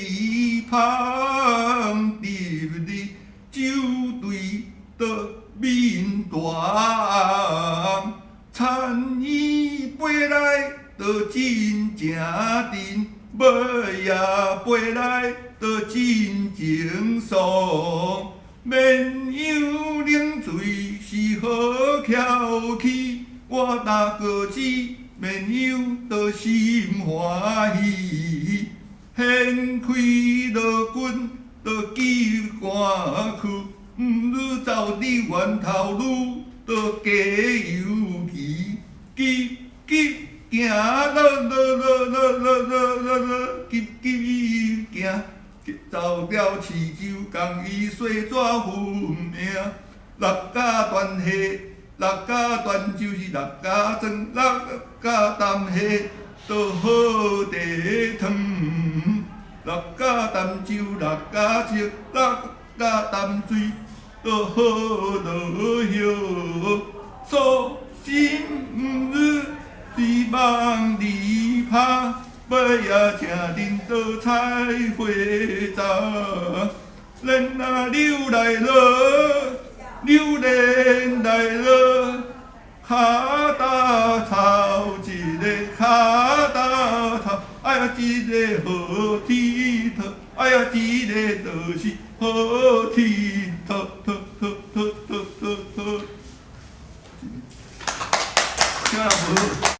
里芳，入伫酒醉倒面大红，田婴飞来倒真正甜，尾仔飞来倒真情爽。綿羊冷水是好巧氣，我若閣飼綿羊倒心歡喜。掀開羅裙倒急趕去，毋如走佇源頭路倒加油去，急急行囉囉囉囉囉囉囉，急急行。走掉飼酒，共伊洗紙分明。六甲斷下，六甲斷就是六家莊，六甲淡下倒好茶湯。六甲淡酒，六甲酒，六甲淡水倒好落葉。素心毋如是夢裡拍。尾仔請恁倒採花茶，蓮仔溜來落，榴蓮來落，